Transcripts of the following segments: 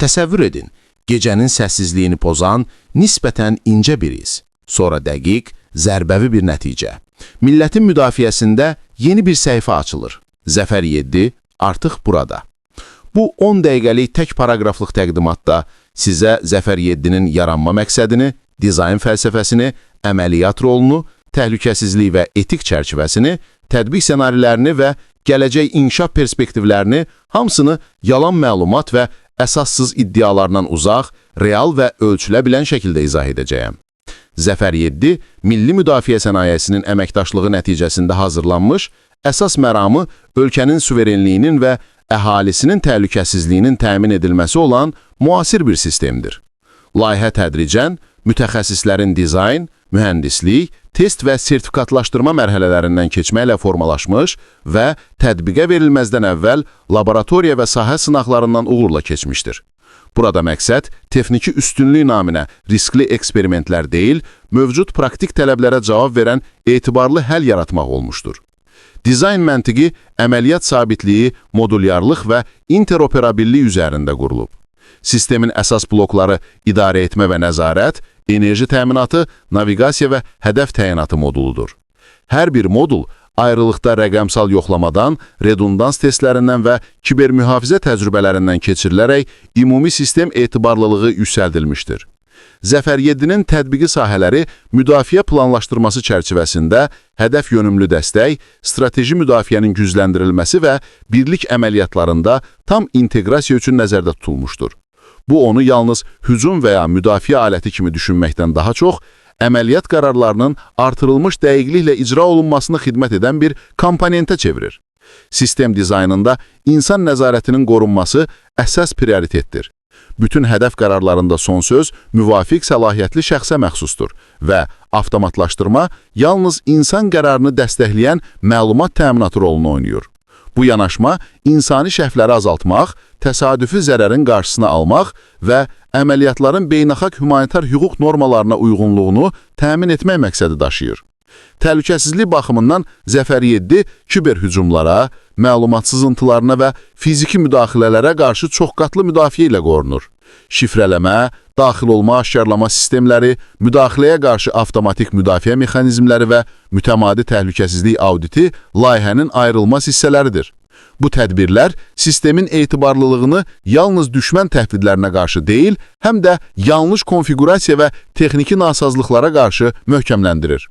Təsəvvür edin, gecənin səssizliyini pozan nisbətən incə bir iz, sonra dəqiq, zərbəvi bir nəticə. Millətin müdafiəsində yeni bir səhifə açılır. Zəfər 7 artıq burada. Bu 10 dəqiqəlik tək paraqraflıq təqdimatda sizə Zəfər 7-nin yaranma məqsədini, dizayn fəlsəfəsini, əməliyyat rolunu, təhlükəsizlik və etik çərçivəsini, tətbiq ssenarilərini və gələcək inkişaf perspektivlərini hamısını yalan məlumat və əsassız iddialardan uzaq, real və ölçülə bilən şəkildə izah edəcəyəm. Zəfər 7 milli müdafiə sənayesinin əməkdaşlığı nəticəsində hazırlanmış, əsas məramı ölkənin suverenliyinin və əhalisinin təhlükəsizliyinin təmin edilməsi olan müasir bir sistemdir. Layihə tədricən mütəxəssislərin dizayn, mühəndislik, test və sertifikatlaşdırma mərhələlərindən keçməklə formalaşmış və tətbiqə verilməzdən əvvəl laboratoriya və sahə sınaqlarından uğurla keçmişdir. Burada məqsəd texniki üstünlük naminə riskli eksperimentlər deyil, mövcud praktik tələblərə cavab verən etibarlı həll yaratmaq olmuşdur. Dizayn məntiqi əməliyyat sabitliyi, modulyarlıq və interoperabillik üzərində qurulub. Sistemin əsas blokları idarə etmə və nəzarət, enerji təminatı, naviqasiya və hədəf təyinatı moduludur. Hər bir modul ayrılıqda rəqəmsal yoxlamadan, redundans testlərindən və kibermühafizə təcrübələrindən keçirilərək ümumi sistem etibarlılığı yüksəldilmişdir. Zəfər 7-nin tətbiqi sahələri müdafiə planlaşdırması çərçivəsində hədəf yönümlü dəstək, strateji müdafiənin gücləndirilməsi və birlik əməliyyatlarında tam inteqrasiya üçün nəzərdə tutulmuşdur. Bu onu yalnız hücum və ya müdafiə aləti kimi düşünməkdən daha çox, əməliyyat qərarlarının artırılmış dəqiqliklə icra olunmasına xidmət edən bir komponentə çevirir. Sistem dizaynında insan nəzarətinin qorunması əsas prioritetdir. Bütün hədəf qərarlarında son söz müvafiq səlahiyyətli şəxsə məxsusdur və avtomatlaşdırma yalnız insan qərarını dəstəkləyən məlumat təminatı rolunu oynayır. Bu yanaşma insani səhvləri azaltmaq, təsadüfi zərərin qarşısını almaq və əməliyyatların beynəlxalq humanitar hüquq normalarına uyğunluğunu təmin etmək məqsədi daşıyır. Təhlükəsizlik baxımından Zəfər 7 kiber hücumlara, məlumat sızıntılarına və fiziki müdaxilələrə qarşı çoxqatlı müdafiə ilə qorunur. Şifrələmə, daxil olma aşkarlama sistemləri, müdaxiləyə qarşı avtomatik müdafiə mexanizmləri və mütəmadi təhlükəsizlik auditi layihənin ayrılmaz hissələridir. Bu tədbirlər sistemin etibarlılığını yalnız düşmən təhdidlərinə qarşı deyil, həm də yanlış konfiqurasiya və texniki nasazlıqlara qarşı möhkəmləndirir.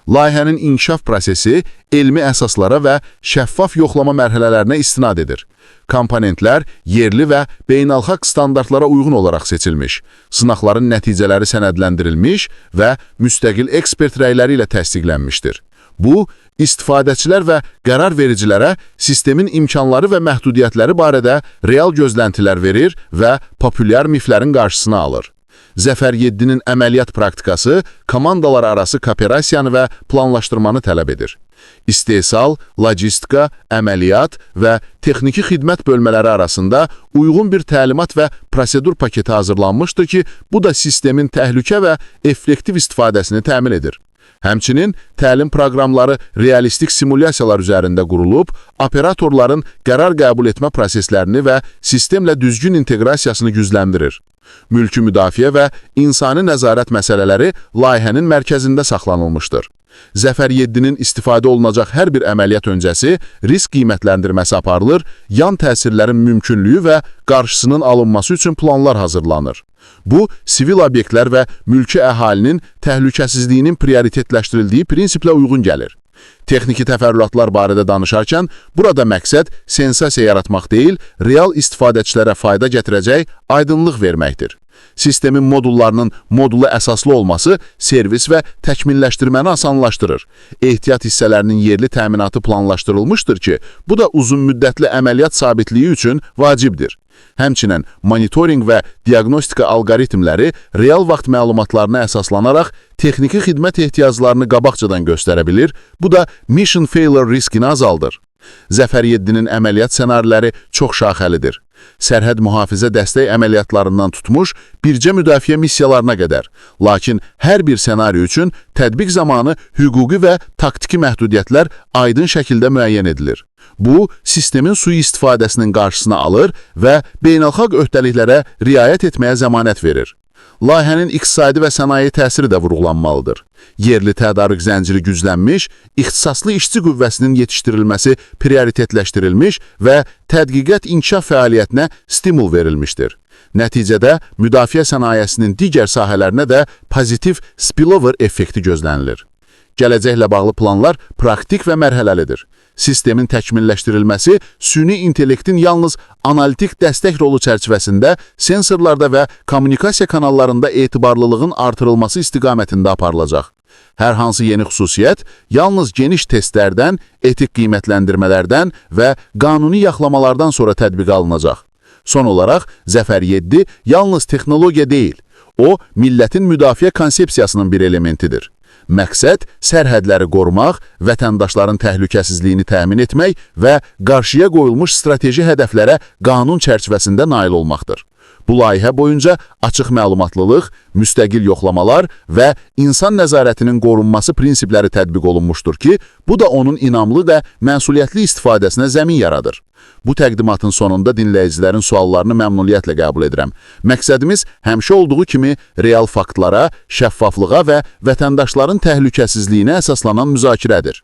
Layihənin inkişaf prosesi elmi əsaslara və şəffaf yoxlama mərhələlərinə istinad edir. Komponentlər yerli və beynəlxalq standartlara uyğun olaraq seçilmiş, sınaqların nəticələri sənədləndirilmiş və müstəqil ekspert rəyləri ilə təsdiqlənmişdir. Bu, istifadəçilər və qərar vericilərə sistemin imkanları və məhdudiyyətləri barədə real gözləntilər verir və populyar miflərin qarşısını alır. Zəfər 7-nin əməliyyat praktikası komandalar arası kooperasiyanı və planlaşdırmanı tələb edir. İstehsal, logistika, əməliyyat və texniki xidmət bölmələri arasında uyğun bir təlimat və prosedur paketi hazırlanmışdır ki, bu da sistemin təhlükə və effektiv istifadəsini təmin edir. Həmçinin təlim proqramları realistik simulyasiyalar üzərində qurulub, operatorların qərar qəbul etmə proseslərini və sistemlə düzgün inteqrasiyasını gücləndirir. Mülki müdafiə və insani nəzarət məsələləri layihənin mərkəzində saxlanılmışdır. Zəfər 7-nin istifadə olunacaq hər bir əməliyyat öncəsi risk qiymətləndirməsi aparılır, yan təsirlərin mümkünlüyü və qarşısının alınması üçün planlar hazırlanır. Bu, sivil obyektlər və mülki əhalinin təhlükəsizliyinin prioritetləşdirildiyi prinsiplə uyğun gəlir. Texniki təfərrüatlar barədə danışarkən, burada məqsəd sensasiya yaratmaq deyil, real istifadəçilərə fayda gətirəcək aydınlıq verməkdir. Sistemin modullarının modula əsaslı olması servis və təkmilləşdirməni asanlaşdırır. Ehtiyat hissələrinin yerli təminatı planlaşdırılmışdır ki, bu da uzunmüddətli əməliyyat sabitliyi üçün vacibdir. Həmçinin monitorinq və diaqnostika alqoritmləri real vaxt məlumatlarına əsaslanaraq texniki xidmət ehtiyaclarını qabaqcadan göstərə bilir, bu da mission failure riskini azaldır. Zəfər 7-nin əməliyyat ssenariləri çox şaxəlidir. Sərhəd mühafizə dəstək əməliyyatlarından tutmuş bircə müdafiə missiyalarına qədər. Lakin hər bir ssenari üçün tətbiq zamanı hüquqi və taktiki məhdudiyyətlər aydın şəkildə müəyyən edilir. Bu, sistemin sui-istifadəsinin qarşısını alır və beynəlxalq öhdəliklərə riayət etməyə zəmanət verir. Layihənin iqtisadi və sənaye təsiri də vurğulanmalıdır. Yerli tədarük zənciri güclənmiş, ixtisaslı işçi qüvvəsinin yetişdirilməsi prioritetləşdirilmiş və tədqiqat inkişaf fəaliyyətinə stimul verilmişdir. Nəticədə müdafiə sənayesinin digər sahələrinə də pozitiv spillover effekti gözlənilir. Gələcəklə bağlı planlar praktik və mərhələlidir. Sistemin təkmilləşdirilməsi süni intellektin yalnız analitik dəstək rolu çərçivəsində sensorlarda və kommunikasiya kanallarında etibarlılığın artırılması istiqamətində aparılacaq. Hər hansı yeni xüsusiyyət yalnız geniş testlərdən, etik qiymətləndirmələrdən və qanuni yaxlamalardan sonra tətbiqə alınacaq. Son olaraq Zəfər 7 yalnız texnologiya deyil, o millətin müdafiə konsepsiyasının bir elementidir. Məqsəd sərhədləri qorumaq, vətəndaşların təhlükəsizliyini təmin etmək və qarşıya qoyulmuş strateji hədəflərə qanun çərçivəsində nail olmaqdır. Bu layihə boyunca açıq məlumatlılıq, müstəqil yoxlamalar və insan nəzarətinin qorunması prinsipləri tətbiq olunmuşdur ki, bu da onun inamlı və məsuliyyətli istifadəsinə zəmin yaradır. Bu təqdimatın sonunda dinləyicilərin suallarını məmnuniyyətlə qəbul edirəm. Məqsədimiz həmişə olduğu kimi real faktlara, şəffaflığa və vətəndaşların təhlükəsizliyinə əsaslanan müzakirədir.